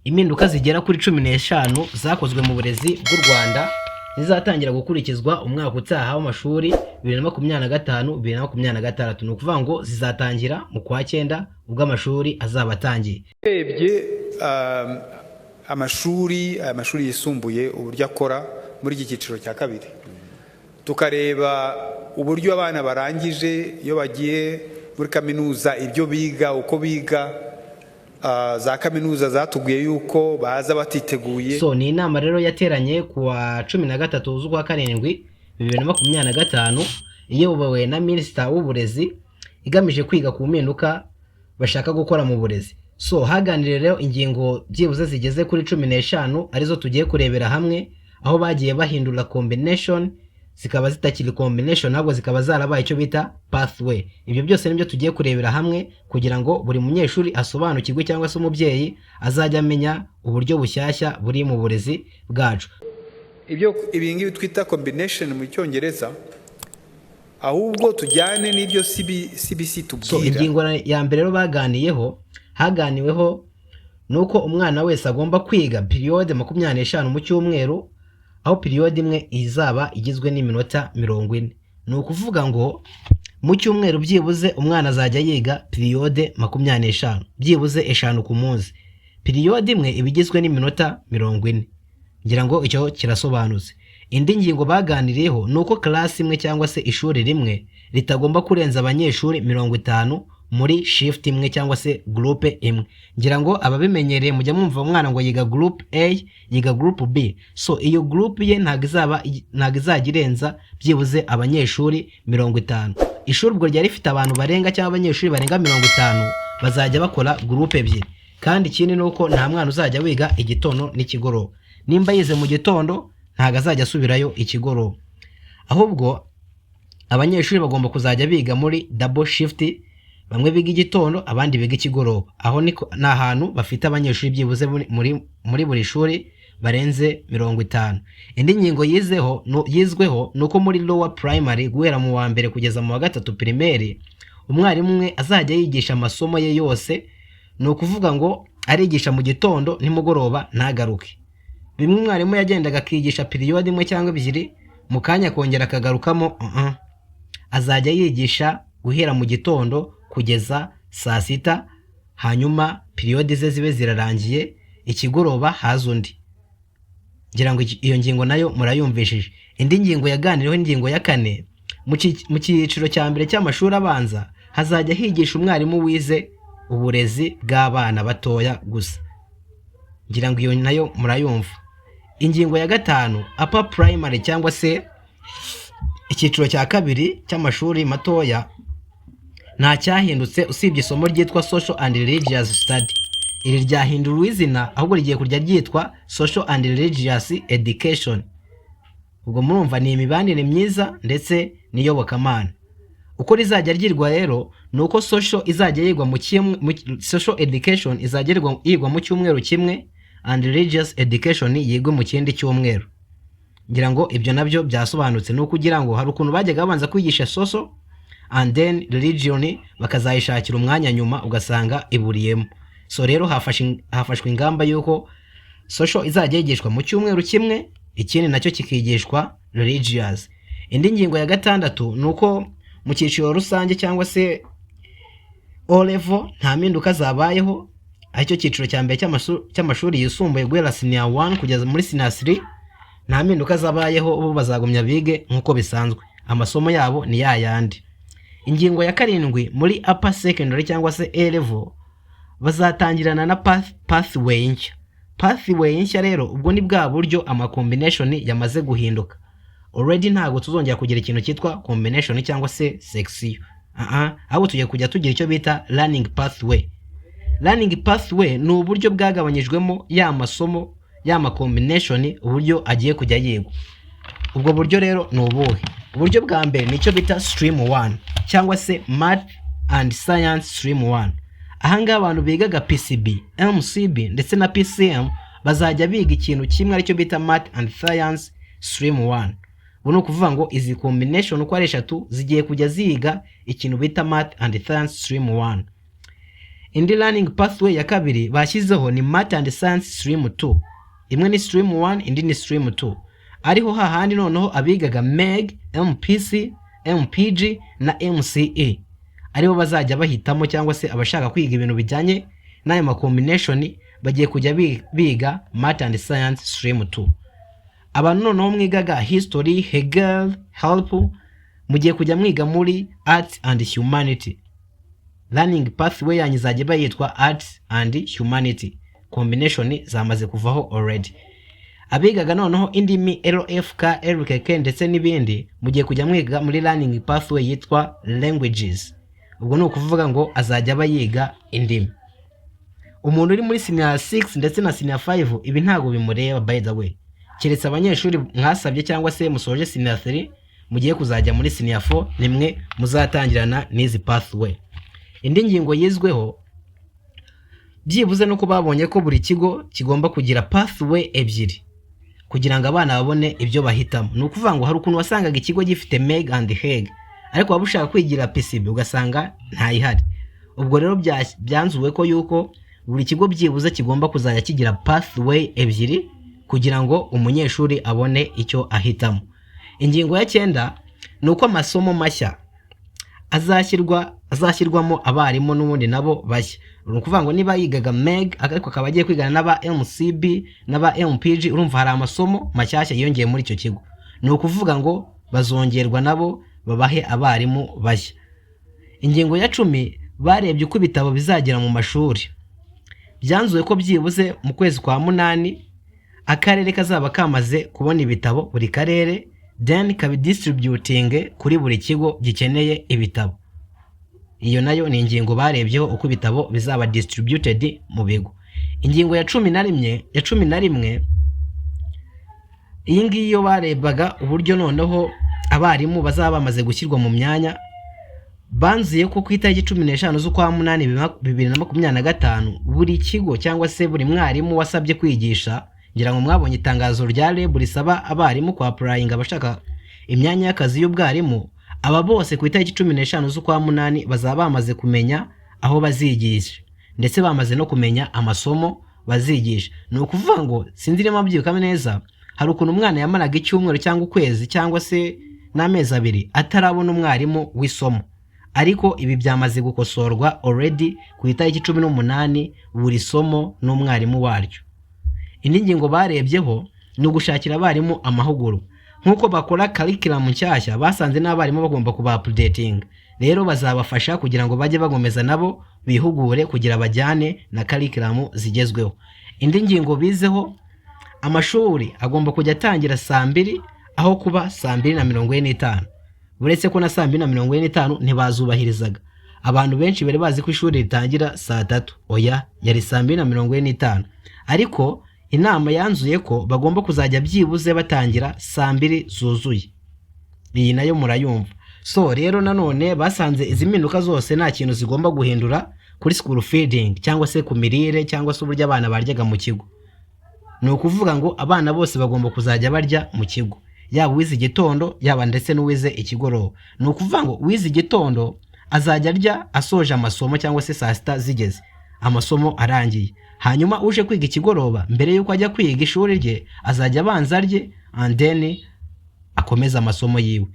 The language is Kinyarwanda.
Impinduka zigera kuri 15 zakozwe mu burezi bw'u Rwanda zizatangira gukurikizwa umwaka utaha w'amashuri 2025, 2026. Ni ukuvuga ngo zizatangira mu kwa cyenda ubwo amashuri azaba atangiye. Urebye amashuri yisumbuye uburyo akora muri iki cyiciro cya kabiri, tukareba uburyo abana barangije iyo bagiye muri kaminuza, ibyo biga, uko biga, za kaminuza zatubwiye yuko baza batiteguye. So ni inama rero yateranye ku wa 13 z'ukwa karindwi 2025, iyobowe na Minisita w'Uburezi, igamije kwiga ku mpinduka bashaka gukora mu burezi. So haganiriwe rero ingingo byibuze zigeze kuri 15, arizo tugiye kurebera hamwe, aho bagiye bahindura combination zikaba zitakiri combination, ahubwo zikaba zarabaye icyo bita pathway. Ibyo byose nibyo tugiye kurebera hamwe kugira ngo buri munyeshuri asobanukirwe, cyangwa se umubyeyi azajya amenya uburyo bushyashya buri mu burezi bwacu. Ibyo ibi ngibi twita combination mu Cyongereza, ahubwo tujyane n'ibyo CBC So tubwira. ingingo ya mbere rero baganiyeho, haganiweho ni uko umwana wese agomba kwiga période 25 mu cyumweru, aho période imwe izaba igizwe n'iminota 40. Ni ukuvuga ngo mu cyumweru byibuze umwana azajya yiga période 25, byibuze 5 ku munsi. Période imwe iba igizwe n'iminota 40. Ngira ngo icyo kirasobanutse. Indi ngingo baganiriyeho ni uko class imwe cyangwa se ishuri rimwe ritagomba kurenza abanyeshuri 50 muri shift imwe cyangwa se groupe imwe. Ngira ngo ababimenyereye mujya mwumva umwana ngo yiga group A, yiga group B. So iyo group ye ntabwo izajya irenza byibuze abanyeshuri 50. Ishuri ubwo ryari rifite abantu barenga cyangwa abanyeshuri barenga 50, bazajya bakora groupe ebyiri. Kandi ikindi ni uko nta mwana uzajya wiga igitondo n'ikigoroba. Nimba yize mu gitondo, ntabwo azajya asubirayo ikigoroba, ahubwo abanyeshuri bagomba kuzajya biga muri double shift, bamwe biga igitondo, abandi biga ikigoroba. Aho ni ahantu bafite abanyeshuri byibuze muri buri shuri barenze 50. Indi ngingo yizeho yizweho ni uko muri lower primary, guhera mu wa mbere kugeza mu wa gatatu primaire, umwarimu umwe azajya yigisha amasomo ye yose. Ni ukuvuga ngo arigisha mu gitondo, nimugoroba ntagaruke. Bimwe umwarimu yagendaga akigisha période imwe cyangwa ebyiri, mu kanya akongera akagarukamo, Azajya yigisha guhera mu gitondo kugeza saa sita, hanyuma période ze zibe zirarangiye, ikigoroba haza undi. Ngira ngo iyo ngingo nayo murayumvishije. Indi ngingo yaganiriweho, ingingo ya kane, mu cyiciro cya mbere cy'amashuri abanza hazajya higisha umwarimu wize uburezi bw'abana batoya gusa. Ngira ngo iyo nayo murayumva. Ingingo ya gatanu, upper primary cyangwa se icyiciro cya kabiri cy'amashuri matoya, nta cyahindutse usibye isomo ryitwa social and religious study. Iri ryahinduriwe izina, ahubwo rigiye kujya ryitwa social and religious education. Ubwo murumva ni imibanire myiza ndetse n'iyobokamana. Uko rizajya ryirwa rero ni uko social izajya yigwa mu kimwe, social education izajya yigwa mu cyumweru kimwe, and religious education yigwe mu kindi cyumweru. Ngira ngo ibyo nabyo byasobanutse. Ni ukugira ngo hari ukuntu bajyaga babanza kwigisha social and then religion bakazayishakira umwanya nyuma, ugasanga iburiyemo. So rero hafashwe ingamba y'uko social izajya yigishwa mu cyumweru kimwe, ikindi nacyo kikigishwa religious. Indi ngingo ya gatandatu ni uko mu cyiciro rusange cyangwa se O level nta mpinduka zabayeho, aricyo cyiciro cya mbere cy'amashuri yisumbuye, guhera senior 1 kugeza muri senior 3, nta mpinduka zabayeho. Bo bazagumya bige nk'uko bisanzwe, amasomo yabo ni ya yandi. Ingingo ya karindwi, muri upper secondary cyangwa se A level bazatangirana na pathway nshya. Pathway nshya rero ubwo ni bwa buryo ama combination yamaze guhinduka already. Ntabwo tuzongera kugira ikintu cyitwa combination cyangwa se section, ahubwo tugiye kujya tugira icyo bita learning pathway. Learning pathway ni uburyo bwagabanyijwemo ya masomo, ya ma combination, uburyo agiye kujya yigwa. Ubwo buryo rero ni ubuhe? Uburyo bwa mbere ni icyo bita stream 1 cyangwa se math and science stream 1. Ahangaha abantu bigaga PCB, MCB ndetse na PCM bazajya biga ikintu kimwe, aricyo bita math and science stream 1. Ubu ni ukuvuga ngo izi combination uko ari eshatu zigiye kujya ziga ikintu bita math and science stream 1. Indi learning pathway ya kabiri bashyizeho ni Math and Science Stream 2. Imwe ni Stream 1, indi ni Stream 2, ariho hahandi noneho abigaga MEG, MPC, MPG na MCE aribo bazajya bahitamo, cyangwa se abashaka kwiga ibintu bijyanye n'ayo ma combination bagiye kujya biga Math and Science Stream 2. Abantu noneho mwigaga History, HGL, HELP, mugiye kujya mwiga muri Arts and Humanity. Learning pathway yanyu izajya iba yitwa Arts and Humanity. Combination zamaze kuvaho already. Abigaga noneho indimi, LFK, LKK ndetse n'ibindi, mugiye kujya mwiga muri learning pathway yitwa Languages. Ubwo ni ukuvuga ngo azajya aba yiga indimi. Umuntu uri muri senior 6 ndetse na senior 5, ibi ntabwo bimureba, by the way, keretse abanyeshuri mwasabye cyangwa se musoje senior 3 mugiye kuzajya muri senior 4, nimwe muzatangirana n'izi pathway. Indi ngingo yizweho byibuze nuko babonye ko buri kigo kigomba kugira pathway ebyiri kugira ngo abana babone ibyo bahitamo. Ni ukuvuga ngo hari ukuntu wasangaga ikigo gifite MEG and HEG, ariko waba ushaka kwigira PCB ugasanga ntayihari. Ubwo rero byanzuwe ko yuko buri kigo byibuze kigomba kuzajya kigira pathway ebyiri kugira ngo umunyeshuri abone icyo ahitamo. Ingingo ya cyenda ni uko amasomo mashya azashyirwamo abarimu n'ubundi nabo bashya. Ni ukuvuga ngo niba yigaga MEG ariko akaba agiye kwigana n'aba MCB n'aba MPG, urumva hari amasomo mashyashya yiyongeye muri icyo kigo. Ni ukuvuga ngo bazongerwa nabo babahe abarimu bashya. Ingingo ya 10, barebye uko ibitabo bizagera mu mashuri. Byanzuwe ko byibuze mu kwezi kwa munani akarere kazaba kamaze kubona ibitabo, buri karere, then kabidistributinge kuri buri kigo gikeneye ibitabo. Iyo nayo ni ingingo barebyeho, uko ibitabo bizaba distributed mu bigo. Ingingo ya 11, iyi ngiyi yo barebaga uburyo noneho abarimu bazaba bamaze gushyirwa mu myanya. Banzuye ko ku itariki 15 z'ukwa munani 2025, buri kigo cyangwa se buri mwarimu wasabye kwigisha, ngira ngo mwabonye itangazo rya REB risaba abarimu kwa applyinga, abashaka imyanya y'akazi y'ubwarimu, aba bose ku itariki 15 z'ukwa munani bazaba bamaze kumenya aho bazigisha ndetse bamaze no kumenya amasomo bazigisha. Ni ukuvuga ngo, sinzi niba mubyibuka neza, hari ukuntu umwana yamaraga icyumweru cyangwa ukwezi cyangwa se n'amezi 2 atarabona umwarimu w'isomo, ariko ibi byamaze gukosorwa already. Ku itariki 18 buri somo n'umwarimu waryo. Indi ngingo barebyeho ni ugushakira abarimu amahugurwa. Nk'uko bakora curriculum nshyashya, basanze n'abarimu bagomba kuba updating. Rero bazabafasha kugira ngo bajye bagomeza nabo bihugure kugira bajyane na curriculum zigezweho. Indi ngingo bizeho, amashuri agomba kujya atangira saa 2 aho kuba saa 2:45. Uretse ko na saa 2:45 ntibazubahirizaga. Abantu benshi bari bazi ko ishuri ritangira saa 3. Oya, yari saa 2:45, ariko inama yanzuye ko bagomba kuzajya byibuze batangira saa 2 zuzuye. Iyi nayo murayumva. So rero nanone basanze izi mpinduka zose nta kintu zigomba guhindura kuri school feeding cyangwa se ku mirire cyangwa se uburyo abana baryaga mu kigo. Ni ukuvuga ngo abana bose bagomba kuzajya barya mu kigo, yaba uwize igitondo, yaba ndetse n'uwize ikigoroba. Ni ukuvuga ngo uwize igitondo azajya arya asoje amasomo cyangwa se saa sita zigeze, amasomo arangiye. Hanyuma uje kwiga ikigoroba, mbere y'uko ajya kwiga ishuri rye, azajya abanza arye and then akomeze amasomo yiwe.